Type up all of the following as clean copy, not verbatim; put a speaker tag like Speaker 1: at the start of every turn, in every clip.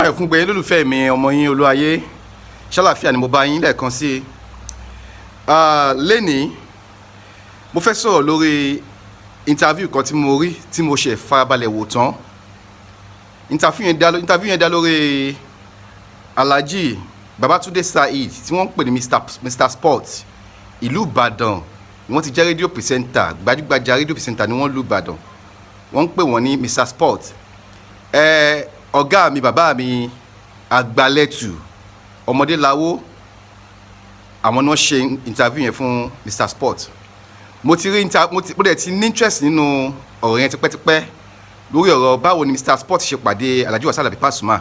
Speaker 1: Ayọ̀ fún gbẹ̀yìn lólùfẹ́ mi, ọmọ yín Olúwayé. Ṣàlàfíà ni mo bá yín lẹ́ẹ̀kan sí i lẹ́nìí. Mo fẹ́ sọ̀rọ̀ lórí interview kan tí mo rí, tí mo ṣe farabalẹ̀ wò tán. Interview yẹn dá lórí Alhaji Babatunde Saheed tí wọ́n ń pè ní Mr Sport. Ìlú Ìbàdàn ni wọ́n ti jẹ́ rédíò presenter, gbajúgbajà rédíò presenter ni wọ́n lù Ìbàdàn. Wọ́n ń pè wọ́n ní Mr Sport. Ẹ ọ̀gá mi, bàbá mi, àgbàlẹ̀tù ọmọdé lawó, àwọn ni wọ́n ṣe interview yẹn fún Mr Sport. Mo ti rí inter mo ti mo dẹ̀ ti ní interest nínú ọ̀rọ̀ yẹn tipẹ́tipẹ́, lórí ọ̀rọ̀ báwo ni Mr Sport ṣe pàdé Alhaji Wasiu Alabi Pasuma,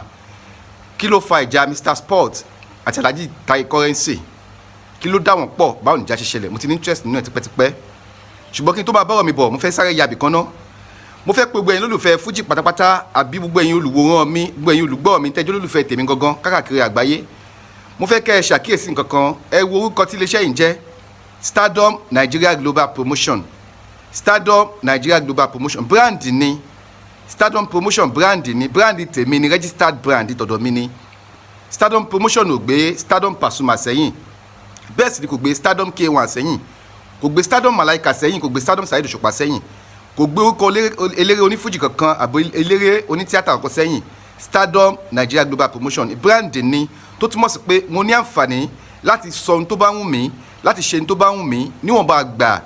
Speaker 1: kí ló fa ìjà Mr Sport àti Alhaji Taye Currency, kí ló dá wọn pọ̀, báwo ni ìjà ṣe ṣẹlẹ̀. Mo ti ní interest nínú ẹ̀ tipẹ́tipẹ́, ṣùgbọ́n kí n tó máa bọ́rọ̀ mi bọ̀, mo fẹ́ sáré yabì kan náà. Mo fẹ́ pe gbogbo ẹ̀yin olólùfẹ́ fújì pátápátá, àbí gbogbo ẹ̀yin olùwòran mi, gbogbo ẹ̀yin olùgbọ́ mi, tẹ́jọ́ olólùfẹ́ tèmi gangan káàkiri àgbáyé. Mo fẹ́ kẹ́ ẹ ṣàkíyèsí nǹkan kan. Ẹ wo orúkọ tí iléeṣẹ́ yìí ń jẹ́, Stardom Nigeria Global Promotion. Stardom Nigeria Global Promotion brand ni. Stardom Promotion brand ni, brand tèmi ni, registered brand tọ̀dọ̀ mi ni. Stardom Promotion ò gbé Stardom Pasuma sẹ́yìn, bẹ́ẹ̀ sì ni kò gbé Stardom K1 sẹ́yìn, kò gbé Stardom Malaika sẹ́yìn, kò gbé Stardom Saheed Òṣùpá sẹ́yìn, kò gbé orúkọ eléré onífújì kankan àbí eléré onítíátà kankan sẹ́yìn. Stardom Nigeria Global Promotion brand ni, tó túmọ̀ sí pé mo ní àǹfààní láti sọ ohun tó bá wù mí, láti ṣe ohun tó bá wù mí, níwọ̀nba àgbà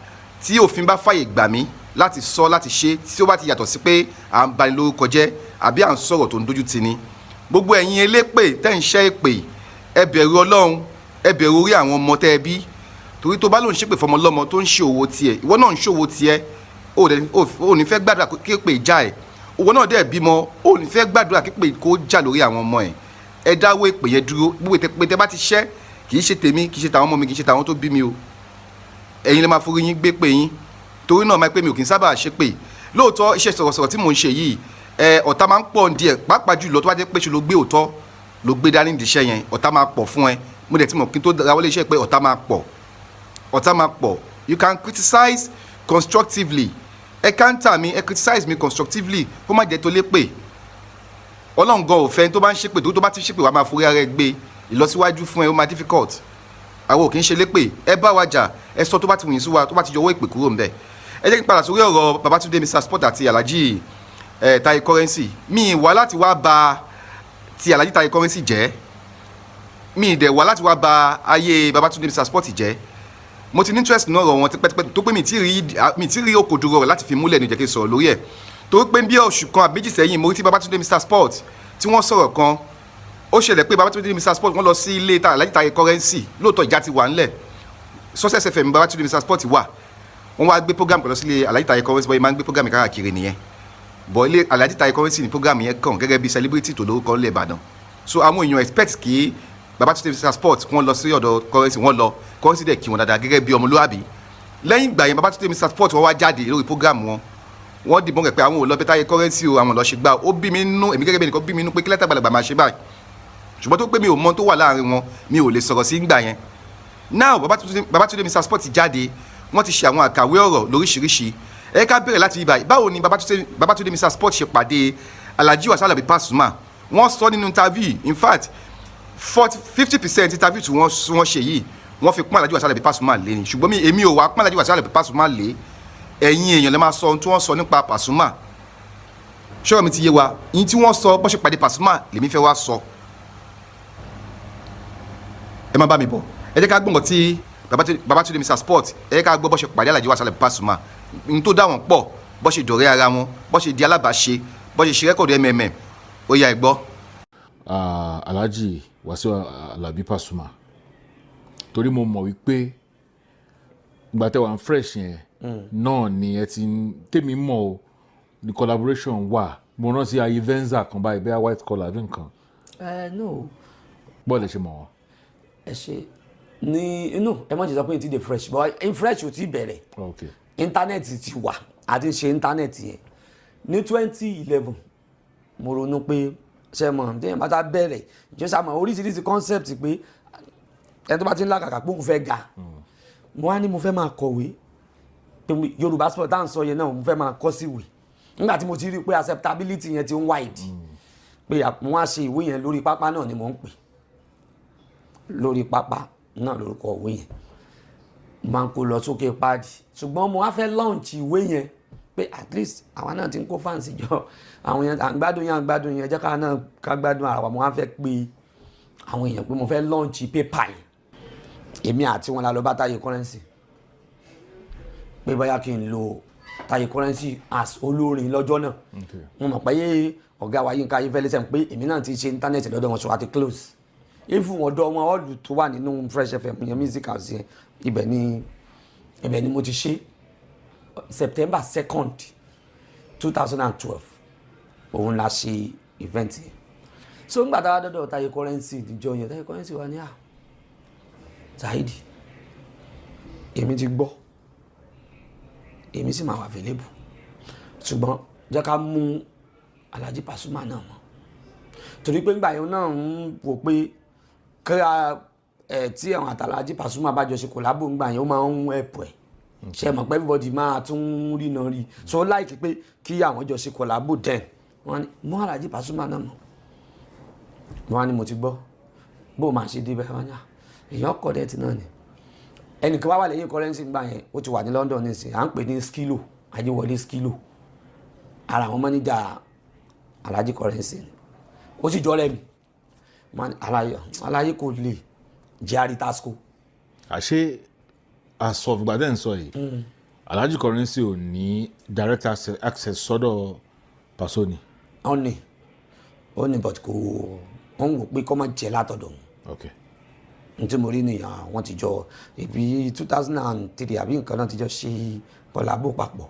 Speaker 1: tí òfin bá fàyè gbà mí láti sọ, láti ṣe, tí ó bá ti yàtọ̀ sí pé à ń bani lórúkọ jẹ́ àbí à ń sọ̀rọ̀ tó ń dójú tì ní. Gbogbo ẹ̀yin elépè tẹ́ ń ṣẹ́ èpè, ẹ bẹ̀rù Ọlọ́run, ẹ bẹ̀rù orí àwọn ọmọ tẹ́ ẹ bí, torí tó bá lòun ṣépè fọmọ lọ́mọ tó ń ṣe òwò tiẹ̀, ìwọ náà ń ṣòwò tiẹ̀, ò ní fẹ́ gbàdúrà kí èpè já ẹ̀. Òwò náà dẹ̀ bímọ, ò ní fẹ́ gbàdúrà kí èpè kó jà lórí àwọn ọmọ ẹ̀. Ẹ dáwọ́ èpè yẹn dúró. Gbogbo ètè tẹ́ bá ti ṣẹ́, kì í ṣe tèmi, kì í ṣe tàwọn ọmọ mi, kì í ṣe tàwọn tó bí mi o. Ẹ̀yin lè máa forí yín gbé pé yín. Torí náà máa pé mi ò kì í sábà ṣe pé. Lóòótọ́, iṣẹ́ sọ̀rọ̀sọ̀rọ̀ tí mò ń ṣe yìí, ẹ ọ̀tá máa ń pọ̀ díẹ̀, pàápàá jùlọ tó bá jẹ́ pé ṣe ló gbé òótọ́ ló gbé dání nídìí iṣẹ́ yẹn, ọ̀tá máa pọ̀ fún ẹ. Mo dẹ̀ ti mọ̀ kí n tó rawọ́lé iṣẹ́ pé ọ̀tá máa pọ̀, ọ̀tá máa pọ̀. You can criticize constructively. Ẹ counter mi, ẹ criticize mi constructively, kó má jẹ́ tó lé pè. Ọlọ́run gan ò fẹ́ tó bá ń ṣépè. Tó bá ti ṣépè, wàá máa forí ara ẹ gbé. Ìlọsíwájú fún ẹ, ó máa difficult. Àwọn ò kì í ṣe lépè. Ẹ bá wa jà, ẹ sọ tó bá ti wù yín sí wa, tó bá ti yọwọ́ ìpè kúrò ńbẹ̀. Ẹ jẹ́ kí n padà sórí ọ̀rọ̀ Babatunde Mr Sport àti Alhaji Taye Currency. Mi wá láti wá ba ti Alhaji Taye Currency jẹ́, mi dẹ̀ wá láti wá ba ayé Babatunde Mr Sport jẹ́. Mo ti ní interest nínú ọ̀rọ̀ wọn tipẹ́tipẹ́, tó pé mi ti rí òkodoro rẹ̀ láti fi múlẹ̀ ní jẹ́ kí n sọ̀rọ̀ lórí ẹ̀, torí pé bí oṣù kan àbí 2 sẹ́yìn, mo rí tí Babatunde Mr Sport tí wọ́n sọ̀rọ̀ kan. Ó ṣẹlẹ̀ pé Babatunde Mr Sport, wọ́n lọ sí ilé ta Alhaji Taye Currency. Lóòótọ́, ìjà ti wà ńlẹ̀. Success FM Babatunde Mr Sport wà. Wọ́n wá gbé program kan lọ sílé Alhaji Taye Currency. Bọ́ọ̀ máa ń gbé program káàkiri nìyẹn bọ̀, ilé Alhaji Taye Currency ní program yẹn kàn gẹ́gẹ́ bí celebrity tó lórúkọ ńlẹ̀ Ìbàdàn. So àwọn èèyàn expect kí Babatunde Mr Sport wọ́n lọ sí ọ̀dọ̀ Currency. Wọ́n lọ, Currency dẹ̀ kí wọn dáadáa gẹ́gẹ́ bí ọmọlúwàbí. Lẹ́yìn ìgbà yẹn, Babatunde Mr Sport wọ́n wá jáde lórí program wọn, wọ́n dìbọn rẹ̀ pé àwọn ò lọ bẹ́ Taye Currency o, àwọn ò lọ ṣe gbá. Ó bí mi nínú, èmi gẹ́gẹ́ bí ẹnìkan, bí mi nínú pé kí lẹ́tà gbàlagbà máa ṣe báyìí, ṣùgbọ́n tó pé mi ò mọ tó wà láàrin wọn, mi ò lè sọ̀rọ̀ sí ìgbà yẹn. Now, Babatunde Mr Sport jáde, wọ́n ti ṣe àwọn àkàwé ọ̀rọ̀ lóríṣiríṣi. Ẹ ká bẹ̀rẹ̀ láti ibà. Báwo ni Babatunde Mr Sport ṣe pàdé Alhaji Wasiu Alabi Pasuma? Wọ́n sọ nínú interview. In fact, 40, 50% interview tí wọ́n ṣe yìí, wọ́n fi pọ́n Alhaji Wasiu Alabi Pasuma lé ni, ṣùgbọ́n mi èmi ò wá pọ́n Alhaji Wasiu Alabi Pasuma lé. Ẹ̀yin èèyàn lè máa sọ ohun tí wọ́n sọ nípa Pasuma. Ṣọ́rọ̀ mi ti yé wa? Yín tí wọ́n sọ bó ṣe pàdé Pasuma lèmi fẹ́ wá sọ. Ẹ má bá mi bọ̀. Ẹ jẹ́ ká gbọ́ nǹkan tí Babatunde Mr Sport, ẹ jẹ́ ká gbọ́ bó ṣe pàdé Alhaji Wasiu Alabi Pasuma, n tó dá wọn pọ̀, bó ṣe dọ̀rẹ́ ara wọn, bó ṣe di alábàáṣe, bó ṣe ṣe record. Ó yá, ẹ gbọ́.
Speaker 2: Alhaji Wasiu Alabi Pasuma, torí mo mọ̀ wípé ìgbà tẹ́ wà ń fresh yẹn náà ni ẹ ti ń tèmi mọ̀ o, ní collaboration wà. Mo rántí ayé Venza kan báyìí, bẹ́ẹ̀ white collar àbí nǹkan.
Speaker 3: Ẹ no.
Speaker 2: Bọ́ọ̀lù ẹ ṣe mọ̀ wọ́n.
Speaker 3: Ẹ ṣe ní inú ẹ má jẹ́ sọ pé n ti dey fresh, but in fresh ò ti bẹ̀rẹ̀. Internet ti wà, a ti ń ṣe internet yẹn ní 2011. Mo ronú pé ṣe mọ̀ téèyàn bá ta bẹ̀rẹ̀ ìjọsà mọ̀ oríṣiríṣi concept pé ẹni tó bá ti ń làkàkà pé òun fẹ́ ga. Mo wá ní mo fẹ́ máa kọ̀wé pé Yorùbá sport tá à ń sọ yẹn náà, mo fẹ́ máa kọ́ síwèé nígbà tí mo ti rí i pé acceptability yẹn ti ń wide. Pé mo wá ṣe ìwé yẹn, Lórí Pápá náà ni mò ń pè. Lórí Pápá náà lórúkọ ìwé yẹn. Mo máa ń kó lọ sókè páàdì, ṣùgbọ́n mo wá fẹ́ launch ìwé yẹn pé at least àwa náà ti ń kó fans jọ, àwọn yẹn à ń gbádùn yẹn, à ń gbádùn yẹn, jẹ́ ká náà ká gbádùn ara wa. Mo wá fẹ́ pé àwọn èèyàn pé mo fẹ́ launch paper yẹn. Èmi àti wọn la lọ bá Táyé Currency pé bóyá kí n lo Táyé Currency as olórin lọ́jọ́ náà. Mo mọ̀ pé ọ̀gá wa Yínká Ayéfẹ́lẹ́ sẹ́n pé èmi náà ti ṣe internet lọ́dọ̀ wọn, sọ àti close even ọ̀dọ̀ wọn, hall tó wà nínú Fresh FM yẹn, music house yẹn, ibẹ̀ ni mo ti ṣe. September 2nd, 2012 òun la ṣe event yẹn. So ńgbà tá a wá dọ́dọ̀ Táyé Currency níjọ́ yẹn, Táyé Currency wà ní à, "Saheed, èmi ti gbọ́, èmi sì máa wà available, ṣùgbọ́n jẹ́ ká mú Alhaji Pasuma náà mọ́," torí pé ńgbà yẹn náà ń wò pé kíra ẹ̀ tí àwọn àtàlàjì Pasuma bá jọ ṣe collabo ńgbà yẹn, ó máa ń ẹ̀pọ̀ ẹ̀ ṣe mọ̀ pé everybody máa tún rí náà rí. So like pé kí àwọn jọ ṣe collabo, then wọ́n ní mú Alhaji Pasuma náà mọ́. Wọ́n á ní mo ti gbọ́, bó o máa ṣe débẹ̀. Wọ́n ní à, èèyàn kọ̀dẹ̀tì náà ni. Ẹnìkan wá wà lẹ́yìn Currency gbà yẹn, ó ti wà ní London nísìnyí, à ń pè ní Skilo Ajéwọlé Skilo. Ara àwọn mọ́níjà Alhaji Currency ni, ó sì jọ rẹ̀ mi. Wọ́n á ní, aláyé kò lè jẹ́ àrí Tasco.
Speaker 2: Àṣé àsọfìgbà tẹ́ ń sọ yìí, Alhaji Currency ò ní direct access sọ́dọ̀ Paso ni?
Speaker 3: Ó ní, but kò, ó ń wò pé kọ́ máa jẹ́ látọ̀dọ̀ òun. N tí mo rí nìyẹn. Wọ́n ti jọ ibi 2003 àbí nǹkan náà ti jọ ṣe collabo papọ̀.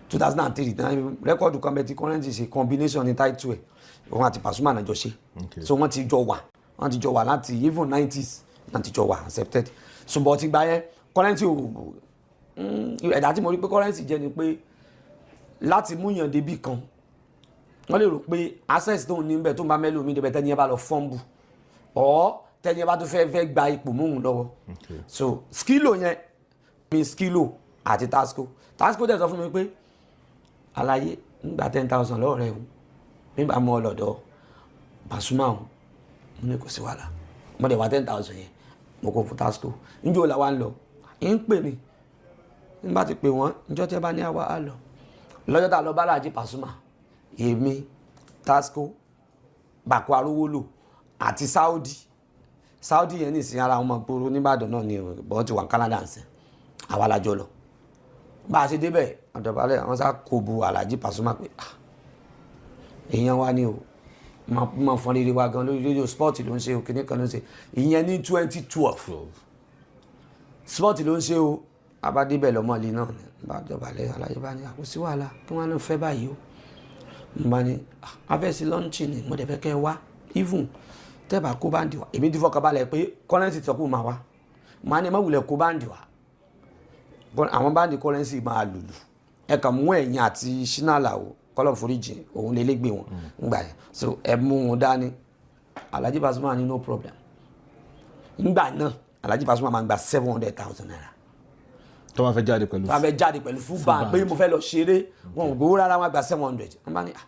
Speaker 3: 2003 náà, record kan bẹ tí Currency ṣe, Combination ní title ẹ̀, òun àti Pasuma náà jọ ṣe. So wọ́n ti jọ wà láti even 90s náà ti jọ wà accepted. Ṣùgbọ́n ti gba yẹn, Currency ò ẹ̀dá tí mo rí pé Currency jẹ́ ni pé láti mú yàn débì kan, wọ́n lè rò pé access tó ń ní bẹ́ẹ̀, tó ń bá mẹ́lò mi débẹ̀, tẹ́ni yẹn bá lọ fọ́nbù ọ̀, tẹ́ni yẹn bá tó fẹ́ fẹ́ gba ipò móhùn lọ́wọ́. So Skilo yẹn mi, Skilo àti Tasco, Tasco dẹ̀ sọ fún mi pé àlàyé ń gba 10,000 lọ́wọ́ rẹ̀ o, nígbà mú ọ lọ́dọ̀ Pasuma o. Mo ní kò sí wàhálà. Mo dẹ̀ wá 10,000 yẹn, mo kó fún Tasco. Njó la wa ń lọ, ń pè ní nígbà tí pè wọ́n njọ́ tí ẹ bá ní àwa á lọ. Lọ́jọ́ tá a lọ bá Alhaji Pasuma, èmi, Tasco, Bàkó Arówólò àti Saudi. Saudi yẹn ní ìsìn ara àwọn ọmọ gbòòrò nìbàdàn náà ni, bọ́n ti wà ní Canada ń sìn. Àwa la jọ lọ. Bá a ṣe débẹ̀, àdọ̀bálẹ̀, àwọn sá kò bu Alhaji Pasuma pé, "Ah, èèyàn wa ni o, máa fọn rere wa gan lórí rédíò. Sport ló ń ṣe o, kìnìún kan ló ń ṣe." Ìyẹn ní 2012. Sport ló ń ṣe o. Abádébẹ̀ lọ́mọlé náà ni bá dọ̀bálẹ̀. Alhaji bá ní àkóso wàhálà kí wọ́n á fẹ́ báyìí o. Mo bá ní afẹ́ sí launch ni, mo dẹ̀ fẹ́ kẹ́ ẹ wá, even tẹ́bà kó band wá. Èmi ti fọkàn balẹ̀ pé Currency sọ pé ó máa wá. Mo á ní ẹ má wulẹ̀ kó band wá, àwọn band Currency máa lùlù, ẹ kàn mú ẹ̀yìn àti Ṣínà Àlàó, kọ́lọ̀ foríjì, òun lè légbè wọn ngbà yẹn, so ẹ mú un dání. Alhaji Pasuma ní no problem. Ngbà náà Alhaji Pasuma máa ń gba ₦700,000.
Speaker 2: Tó bá fẹ́ jáde pẹ̀lú
Speaker 3: tó bá fẹ́ jáde pẹ̀lú full band pé mo fẹ́ lọ ṣeré, wọn ò gbowó rárá, wọn gba 700. Wọn bá ní, "Ah,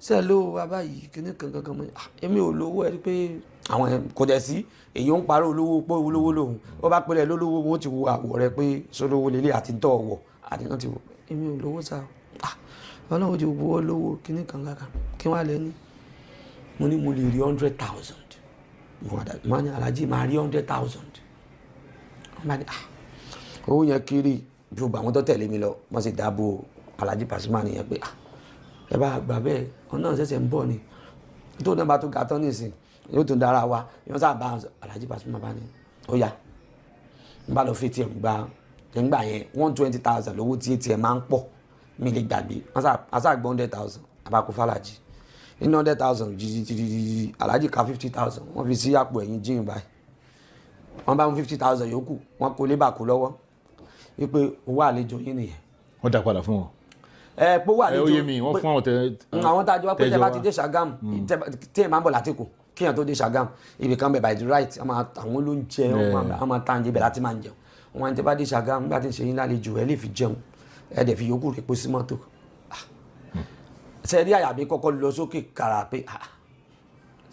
Speaker 3: ṣe ẹ lówó bàbá yìí?" Kíní kankan kan mọ́ ní, "Ah, èmi ò lówó." Ẹ rí pé àwọn ẹ̀ kò dẹ̀ sí èyí ń parọ́ olówó pé olówó lòun. Ó bá pẹ́rẹ́ lólówó, wọn ó ti wo àwọ̀ rẹ pé sólówó lélẹ̀ àti tọ́ ọ̀wọ̀ àti náà ti wò. "Èmi ò lówó sá o." "Ah, Ọlọ́run ti wo lówó." Kíní kan kankan kí wọ́n á lẹ ní. Mo ní mo lè rí 100,000. Mo ní Alhaji máa rí 100,000. Wọ́n bá ní, "Ah, owó yẹn kiri." Bí gbogbo àwọn tó tẹ̀lé mi lọ, wọ́n sì dáàbò Alhaji Pasuma nìyẹn pé, "Ah, ẹ bá gbà bẹ́ẹ̀." Wọn náà ṣẹ̀ṣẹ̀ ń bọ̀ ni, tó náà bá tó ga tán nísìn, yóò tún dára wa. Yóò sábà Alhaji Pasuma bá ní ó yá. N bá lọ fi ATM gba nígbà yẹn, 120,000 lówó tí ATM máa ń pọ̀, mi lè gbàgbé. Wọ́n sá gbọ́ 100,000 abakú fàlàjì nínú 100,000 jìjìjìjì. Alhaji ka 50,000, wọ́n fi sí àpò ẹ̀yìn jíìn báyìí. Wọ́n bá mú 50,000 yòókù, wọ́n kó lébà kó lọ́wọ́ wípé owó àlejò yín nìyẹn.
Speaker 2: Wọ́n dá padà fún wọn.
Speaker 3: Ẹ pé owó
Speaker 2: Ẹ
Speaker 3: àlejò
Speaker 2: ó yé mi, wọ́n fún àwọn tẹ.
Speaker 3: Àwọn tá a jọ wá pé tẹ
Speaker 2: tẹjọ
Speaker 3: bá ti
Speaker 2: wá.
Speaker 3: dé Ṣàgámù, tí ẹ máa ń bọ̀ látìkù, kíyàn tó dé Ṣàgámù, ibì kan bẹ̀ by the right, àwọn olóúnjẹ wọ́n máa tá ń jẹ ibẹ̀ láti máa ń jẹun. Wọn á tẹ bá dé Ṣàgámù, nígbà tí ń ṣe yín lálejò, ẹ lè fi jẹun, ẹ dẹ̀ fi yòókù rẹ̀ pé sí mọ́tò. Ṣe rí àyà mi kọ́kọ́ lọ sókè kàrà pé ah,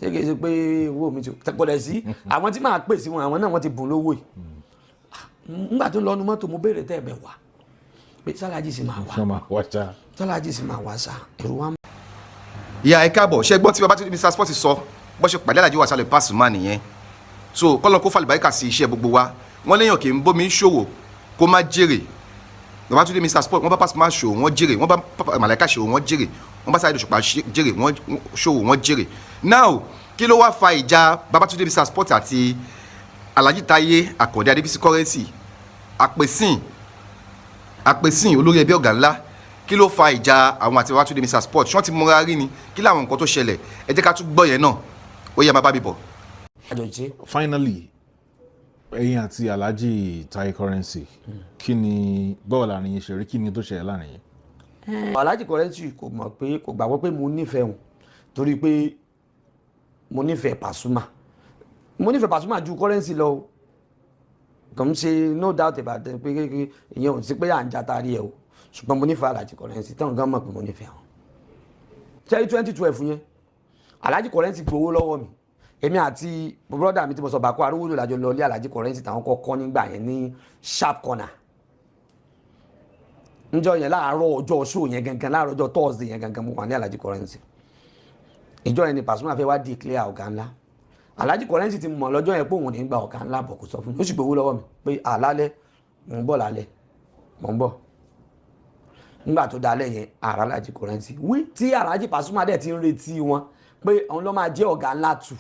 Speaker 3: Ṣé kìí ṣe pé owó mi ti kọ̀dẹ̀ sí àwọn tí màá pè sí wọn, àwọn náà wọ́n ti bùn lówó yìí. Nígbà tó ń lọ nu mọ́tò, mo béèrè tẹ́ ẹ̀ bẹ̀ wá pé sálájì sì máa wá.
Speaker 2: Ṣé máa wá ṣá?
Speaker 3: Sálájì sì máa wá sá, èrò wa ń
Speaker 1: Ìyá, ẹ káàbọ̀. Ṣe gbọ́ tí Babátúndé Mr Sport sọ bó ṣe pàdé Alhaji Wasiu Alabi Pasuma nìyẹn? So kọ́lọ́n kó fàlùbáríkà sí iṣẹ́ gbogbo wa. Wọ́n léèyàn kì í bómi ṣòwò kó má jèrè. Babátúndé Mr Sport, wọ́n bá Pasuma ṣòwò, wọ́n jèrè. Wọ́n bá Màláíkà ṣòwò, wọ́n jèrè. Wọ́n bá Saheed Òṣùpá jèrè, wọ́n ṣòwò, wọ́n jèrè. Now, kí ló wá fa ìjà Babátúndé Mr Sport àti Alhaji Táyé Àkàndé Adébísí Currency, Àpèsìn, Àpèsìn, olórí ẹbí ọ̀gá ńlá? Kí ló fa ìjà àwọn àti Babátúndé Mr Sport? Ṣé wọ́n ti mọra rí ni? Kí làwọn nǹkan tó ṣẹlẹ̀? Ẹ jẹ́ ká tún gbọ́ yẹn náà. Ó yẹ, máa bá mi bọ̀.
Speaker 3: Àjọṣe.
Speaker 2: Finally, ẹ̀yin àti Alhaji Taye Currency, kí ni, báwo láàrin yín ṣe rí? Kí ni tó ṣẹlẹ̀ láàrin yín?
Speaker 3: Alhaji Currency kò mọ̀ pé, kò gbàgbọ́ pé mo nífẹ̀ẹ́ òun, torí pé mo nífẹ̀ẹ́ Pasuma. Mo nífẹ̀ẹ́ Pasuma ju Currency lọ o. Kò ń ṣe, no doubt about it pé ìyẹn ò sí pé à ń jatari ẹ o, ṣùgbọ́n mo nífẹ̀ẹ́ Alhaji Currency táwọn gan mọ̀ pé mo nífẹ̀ẹ́ wọn. Ṣẹ́rí 2012 yẹn, Alhaji Currency gbowó lọ́wọ́ mi. Èmi àti brother mi tí mo sọ, Bàkó Arówólò, lájọ lọ lé Alhaji Currency táwọn kọ́kọ́ nígbà yẹn ní Sharp Corner njọ yẹn láàárọ̀ ọjọ́ show yẹn gangan, láàárọ̀ ọjọ́ Thursday yẹn gangan, mo wà ní Alhaji Currency. Ìjọ yẹn ni Pasuma fẹ́ wá declare ọ̀gá ńlá. Alhaji Currency ti mọ̀ lọ́jọ́ yẹn pé òun ò ní gba ọ̀gá ńlá bọ̀, kò sọ fún mi. Ó sì gbowó lọ́wọ́ mi pé àlálẹ́ mò ń bọ̀, lálẹ́ mò ń bọ̀. Nígbà tó dalẹ̀ yẹn, àrà Alhaji Currency wí tí Alhaji Pasuma dẹ̀ ti ń retí wọn pé òun ló máa jẹ́ ọ̀gá ńlá tù.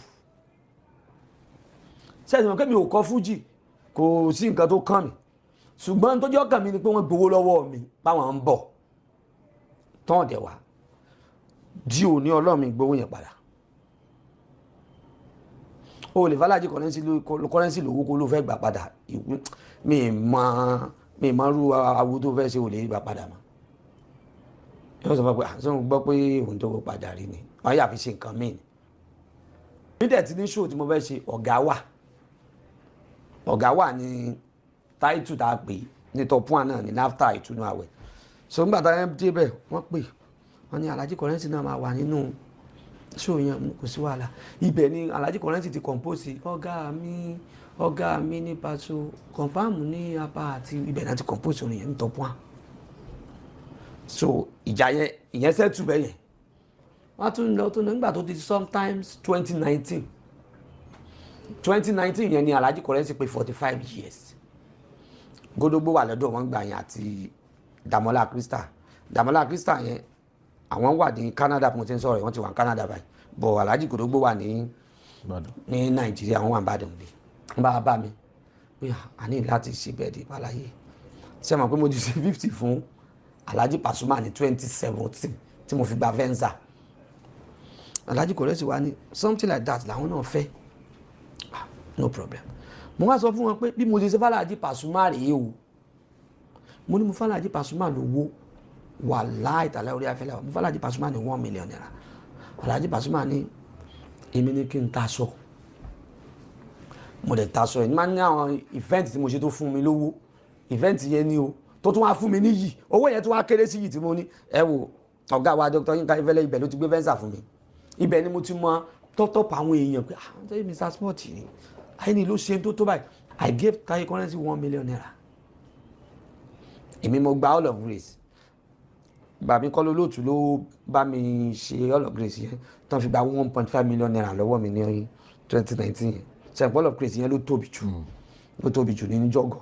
Speaker 3: Sẹ́yìn mọ̀ pé mi ò kọ́ fújì, kò sí nǹkan tó kàn mí, ṣùgbọ́n tó jẹ́ ọkàn mi ni pé wọ́n gbowó lọ́wọ́ mi báwọn ń bọ̀ tán ọ̀dẹ̀ wá di òní. Ọlọ́run mi gbowó yẹn padà. O lè fàlàjì Currency lówó kó ló fẹ́ gbà padà. Mi mọ irú awo tó fẹ́ ṣe, ò lè gbà padà mọ́. Yóò sọ fún pé àṣọ gbọ́ pé òun tó padà rí ni wọ́n yà fi ṣe nǹkan míì ni. Mi dẹ̀ ti ní show tí mo fẹ́ ṣe. Ọ̀gá wà, ọ̀gá wà ní táìtù tá a pè ní top one náà ní NAFTA ìtúnú àwẹ̀. So nígbà tá a débẹ̀, wọ́n pè wọ́n ní Alhaji Currency náà máa wà nínú show yẹn, kò sí wàhálà. Ibẹ̀ ni Alhaji Currency ti compose "Ọ̀gá mi, ọ̀gá mi" ní Paso confam ní apá àti ibẹ̀ náà ti compose orin yẹn ní top one. So ìjà yẹn, ìyẹn settle bẹ́ẹ̀ yẹn. Wọ́n tún lọ tó nígbà tó di sometimes 2019. 2019 yẹn ni Alhaji Currency pé 45 years. Gódógbó wà lọ́dọ̀ wọn gbà yẹn àti Damola Crystal. Damola Crystal yẹn, àwọn wà ní Canada bí mo ti ń sọ̀rọ̀ yìí, wọ́n ti wà ní Canada báyìí, but Alhaji Gódógbó wà ní
Speaker 2: Ìbàdàn.
Speaker 3: Ní Nàìjíríà. Wọ́n wà ní Ìbàdàn bí wọ́n bá bá mi pé a ní láti ṣe bẹ́ẹ̀ di ìbáláyé. Ṣé ẹ mọ̀ pé mo ti ṣe 50 fún Alhaji Pasuma ní 2017 tí mo fi gba Venza? Alhaji Currency wa ní something like that làwọn náà fẹ́. Ah, no problem. Mo wá sọ fún wọn pé bí mo ṣe ṣe fàlàjì Pasuma rèé o. Mo ní mo fàlàjì Pasuma lówó, wàláì tàlẹ́ orí afẹ́lẹ́, mo fàlàjì Pasuma ní ₦1 million. Alhaji Pasuma ní èmi ní kí n ta aṣọ. Mo dẹ̀ ta aṣọ yìí. Máa ń ní àwọn event tí mo ṣe tó fún mi lówó, event yẹn ni o tó tún wá fún mi níyì. Owó yẹn tún wá kéré sí yìí tí mo ní. Ẹ wo ọ̀gá wa Dr. Yinka Ayéfẹ́lẹ́, ibẹ̀ ló ti gbé Venza fún mi. Ibẹ̀ ni mo ti mọ tọ́tọ́pù àwọn èèyàn pé, ah, ṣé Mr Sport ni ayé ni ló ṣe tó tó báyìí? I gave Taye Currency ₦1 million. Èmi mo gba Hall of Grace. Bàbí kọ́ lólóòtú ló bá mi ṣe Hall of Grace yẹn tán fi gba ₦1.5 million lọ́wọ́ mi ní 2019 yẹn. Ṣe Hall of Grace yẹn ló tóbi jù, ló tóbi jù ní jọ́gọ̀.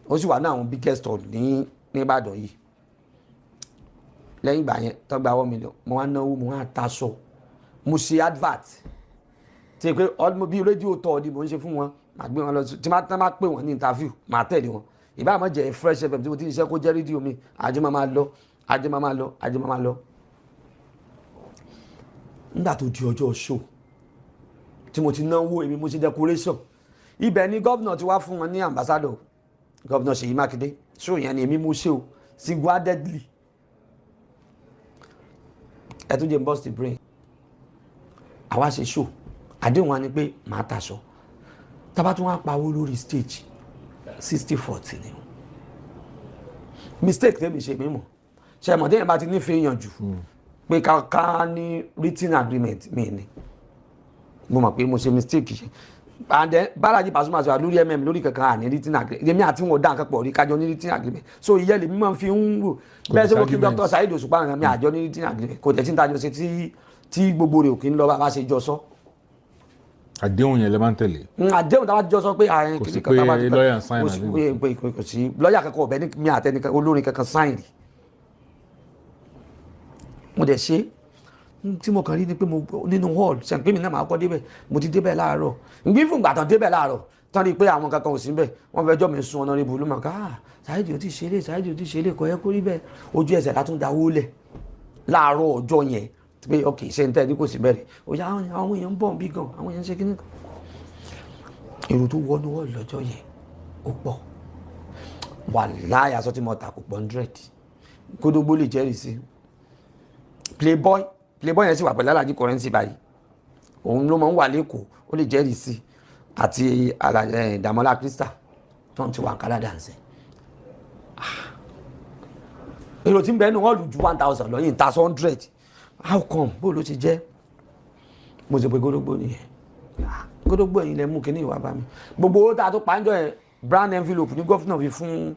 Speaker 3: Ó sì wà ní àwọn biggest hall ní Ìbàdàn yìí. Lẹ́yìn ìgbà yẹn tó gba 1 million, mo wá náwó, mo wá taṣọ, mo ṣe advert tí pé ọdún bíi rédíò tọ́ ni mo ń ṣe fún wọn. Màá gbé wọn lọ tí máa tán, máa pè wọ́n ní interview, màá tẹ̀lé wọn. Ìbá àmọ́ jẹ́ Fresh FM tí mo ti ń ṣiṣẹ́, kó jẹ́ rédíò mi, àjọ máa máa lọ, àjọ máa máa lọ, àjọ máa máa lọ. Nígbà tó di ọjọ́ show tí mo ti náwó, èmi mo ṣe decoration. Ibẹ̀ ni governor ti wá fún wọn ní ambassador, Governor Ṣèyí Mákindé. Show yẹn ni èmi mo ṣe o, single-handedly. Ẹ tún jẹ́ burst the brain. Àwa ṣe show, àdéhùn wa ni pé màá taṣọ, tábà tún wá pawó lórí stage, 60-40 ni o. Mistake tẹ́mi ṣe mímọ̀ ṣe mọ̀, téèyàn bá ti nífẹ̀ẹ́ èèyàn jù pé ká ní written agreement mi ni. Mo mọ̀ pé mo ṣe mistake yẹn. And then bálájí Pasuma sọ lórí lórí kankan, àní written agreement. Èmi àti wọn ò dá nǹkan pọ̀ rí kájọ ní written agreement, so ìyẹn lèmi máa fi ń wò bẹ́ẹ̀. Ṣé mo kí
Speaker 2: Disagreement.
Speaker 3: Dr. Saheed Òṣùpá nǹkan mi àjọ ní written agreement, kò tẹ̀ tí ń tajọ ṣe tí gbogbo rẹ̀ ò kí ń lọ bá a ṣe jọ sọ.
Speaker 2: Àdéhùn yẹn lè máa ń tẹ̀lé.
Speaker 3: Àdéhùn táwa jọ sọ pé ààyè
Speaker 2: Kò sí
Speaker 3: kìíní kan táwa
Speaker 2: pé
Speaker 3: ti
Speaker 2: lawyer ń sign
Speaker 3: kò sí
Speaker 2: àbí
Speaker 3: pé kò sí lọ́ọ̀yà kankan ọ̀bẹ ní mi àtẹnìkan olórin kankan sign rí. Mo dẹ̀ ṣe tí mo kàn rí ni pé mo nínú hall ṣe pé mi náà máa kọ́ débẹ̀. Mo ti débẹ̀ láàárọ̀ nbí fún ìgbà tán débẹ̀ láàárọ̀ tán rí i pé àwọn kankan ò sí níbẹ̀. Wọ́n fẹjọ́ mi sùn ọ̀nà ìbò ló mọ̀ ká, "Ah, Saheed ò tí ì ṣeré, Saheed ò tí ì ṣeré, kò yẹ kó rí bẹ́ẹ̀." Ojú ẹsẹ̀ látún dáwó lẹ̀ láàárọ̀ ọjọ́ yẹn pé ok, ṣe ń tẹ́ ní kò sí bẹ̀rẹ̀ ó yá, àwọn èèyàn ń bọ̀ bí gan, àwọn èèyàn ń ṣe kíní kan. Èrò tó wọnú hall lọ́jọ́ yẹn ó pọ̀. Wàláhì, aṣọ tí mo tà kò pọ̀ 100. Kódógbó lè jẹ́rìí sí. Playboy, Playboy yẹn sì wà pẹ̀lú Alhaji Currency báyìí, òun ló máa ń wà lẹ́kọ̀ọ́, ó lè jẹ́rìí sí, àti Dàmọ́lá Crystal tó ń ti wà Canada ń sìn. Èrò tí ń bẹ nínú hall ju 1,000 lọ yìí, ń ta 100. How come? Bó ló ti jẹ́? Mo sì pé Gódógbó nìyẹn. Ah, Gódógbó, ẹ̀yin lẹ mú kinní ìwà bá mi. Gbogbo owó tá a tó pa ń jọ yẹn, brown envelope ní governor fi fún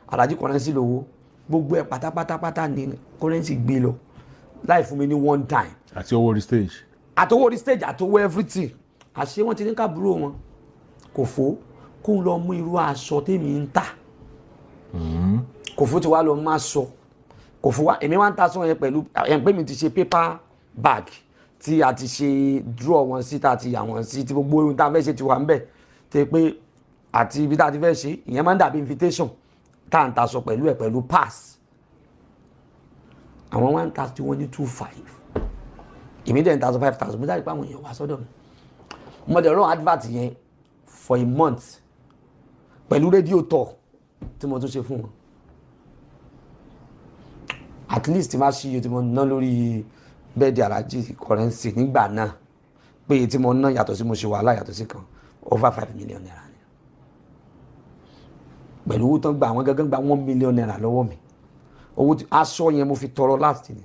Speaker 3: Alhaji Currency lówó. Gbogbo ẹ̀ pátápátápátá ní Currency gbé lọ láì fún mi ní one dime.
Speaker 2: Àti owó orí stage.
Speaker 3: Àtowó orí stage, àtowó everything. Àṣé wọ́n ti ní kábúrò wọn kò fó kó ń lọ mú irú aṣọ tèmi ń tà. Kò fó ti wá lọ má sọ kò fó wá. Èmi wá ń ta aṣọ yẹn pẹ̀lú ẹ̀ ń pè mí ti ṣe paper bag tí a ti ṣe draw wọn sí, tá a ti yà wọn sí, tí gbogbo ohun tá a fẹ́ ṣe ti wà ń bẹ̀ tẹ́ pé àti ibi tá a ti fẹ́ ṣe ìyẹn máa ń dàbí invitation tá à ń taṣọ pẹ̀lú ẹ̀, pẹ̀lú pass. Àwọn wá ń ta tí wọ́n ní 2,500, èmi dẹ̀ ń ta sọ 5,000. Mo jáde pé àwọn èèyàn wá sọ́dọ̀ mi. Mo dẹ̀ run advert yẹn for a month pẹ̀lú rédíò tour tí mo tún ṣe fún wọn. At least má ṣí iye tí mo ná lórí birthday Alhaji Currency nígbà náà, pé iye tí mo ná yàtọ̀ sí mo ṣe wàhálà yàtọ̀ sí kan, over ₦5 million ni pẹ̀lú owó tán gba. Àwọn gángan gba ₦1 million lọ́wọ́ mi. Owó tí aṣọ yẹn mo fi tọrọ last ni,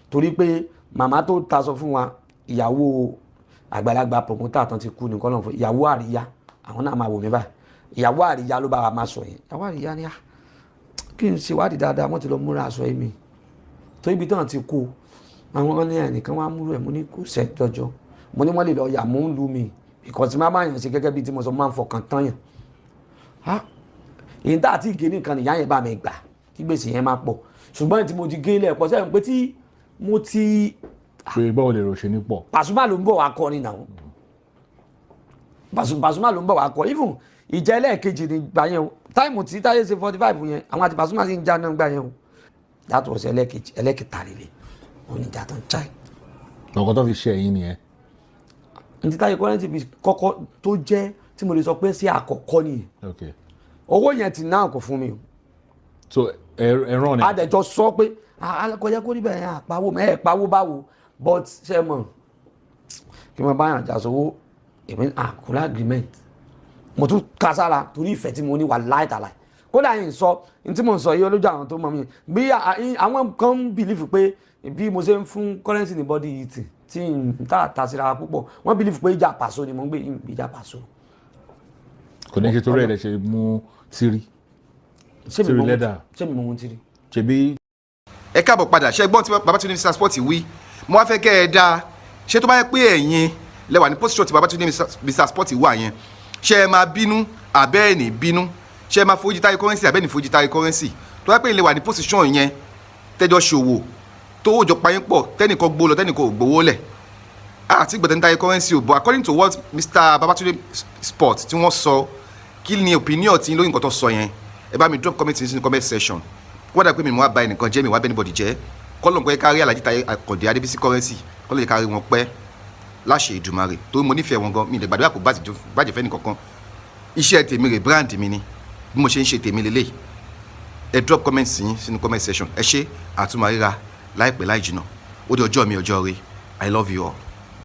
Speaker 3: torí pé màmá tó taṣọ fún wa, ìyàwó àgbàlagbà promoter tán ti kú ní kọ́nà fún ìyàwó àríyá, àwọn náà máa wò mí báyìí. Ìyàwó àríyá ló bá wa máa sọ yẹn. Ìyàwó àríyá ni, ah, kí n ṣe wádìí dáadáa. Wọ́n ti lọ múra aṣọ yìí mi tó ibi tán ti kú. Àwọn ní ẹnìkan wá múrò ẹ̀. Mo ní kò sẹ́ jọjọ. Mo ní wọ́n lè lọ yà mú ń lu mi because má bá yàn ṣe gẹ́gẹ́ bí tí mo sọ, máa ń fọkàn tán yàn. Èyí tá àti ìgé nìkan nìyá yẹn bá mi gbà kí gbèsè yẹn má pọ̀, ṣùgbọ́n tí mo ti gé lẹ́ẹ̀kọ́ sẹ́yìn pé tí mo ti
Speaker 2: Pé báwo lè rò ṣe ní pọ̀.
Speaker 3: Pasuma ló ń bọ̀ wá kọrin náà. Pasuma ló ń bọ̀ wá kọ. Even ìjà ẹlẹ́ẹ̀kejì ní gbà yẹn o, time tí Táyé ṣe 45 yẹn, àwọn àti Pasuma sì ń já náà gbà yẹn o. That was ẹlẹ́ẹ̀kejì. Ẹlẹ́ẹ̀kẹta lélẹ̀ oníjà tó ń já.
Speaker 2: Ọkọ tó fi ṣe ẹ̀yìn nìyẹn.
Speaker 3: Ní Táyé Currency fi kọ́kọ́ tó jẹ́ tí mo lè sọ pé sí àkọ́kọ́ nìyẹn. Owó yẹn ti náà kò fún mi o.
Speaker 2: So ẹ rán ni.
Speaker 3: Adẹjọ sọ pé kò yẹ kó rí bẹ́ẹ̀ yẹn, àpawó ẹ̀ pawó báwo? But ṣe mọ̀ kí mo bá yàn jà sówó, èmi àkúrẹ́ agreement mo tún ka sára torí ìfẹ́ tí mo ní wà láìtàláì. Kódà yìí ń sọ ní tí mo ń sọ yìí olójú àwọn tó mọ̀ mí bí àwọn kan ń believe pé bí mo ṣe ń fún Currency ní body eating tí n ta ta síra púpọ̀, wọ́n believe pé ìjà pàṣọ ni mo ń gbé ìjà pàṣọ.
Speaker 2: Kò ní ṣe torí ẹ̀ lẹ ṣe mú tírí.
Speaker 3: Ṣé mi
Speaker 2: Tìrì
Speaker 3: mọ̀
Speaker 2: lẹ́dà.
Speaker 3: Ṣé mi mọ̀ ohun tìrì.
Speaker 2: Ṣebí.
Speaker 1: Ẹ káàbọ̀ padà. Ṣe gbọ́n tí Babatunde Mr Sport wí? Mo wá fẹ́ kẹ́ ẹ dáa ṣé. Tó bá yẹ pé ẹ̀yin lẹ wà ní position tí Babatunde Mr Sport wà yẹn, ṣé ẹ máa bínú àbẹ́ ẹ̀ ní bínú? Ṣé ẹ máa fojú Táyé Currency àbẹ́ ẹ̀ ní fojú Táyé Currency? Tó bá yẹ pé ilé wà ní position yẹn, tẹ́jọ́ ṣòwò tó wòjọ payín pọ̀, tẹ́nìkan gbó lọ, tẹ́nìkan ò gbowó lẹ̀, àti gbẹ̀tẹ̀ ní Táyé Currency ò bọ̀, according to what Mr Babatunde Sport tí wọ́n sọ, kí ni opinion tí lóyún nǹkan tó sọ yẹn? Ẹ bá mi drop comment ní comment section. Wọ́n dà pé mi wá ba ẹnìkan jẹ́, mi wá bẹ́ anybody jẹ́. Kọ́lọ̀ nǹkan yẹ kárí Alhaji Táyé Àkàndé Adébísí Currency, kọ́lọ̀ yẹ kárí wọn pẹ́ láṣẹ Èdùmàrè, torí mo nífẹ̀ẹ́ wọn gan. Mi lè gbàdúrà kó bàjẹ́ fẹ́ nìkankan. Iṣẹ́ tèmi rè, brand mi ni, bí mo ṣe ń ṣe tèmi lélẹ̀. Ẹ drop comment yín sínú comment section. Ẹ ṣé, àtúmọ̀ ríra láìpẹ́ láì jìnà. Ó di ọjọ́ mi, ọjọ́ rí. I love you all.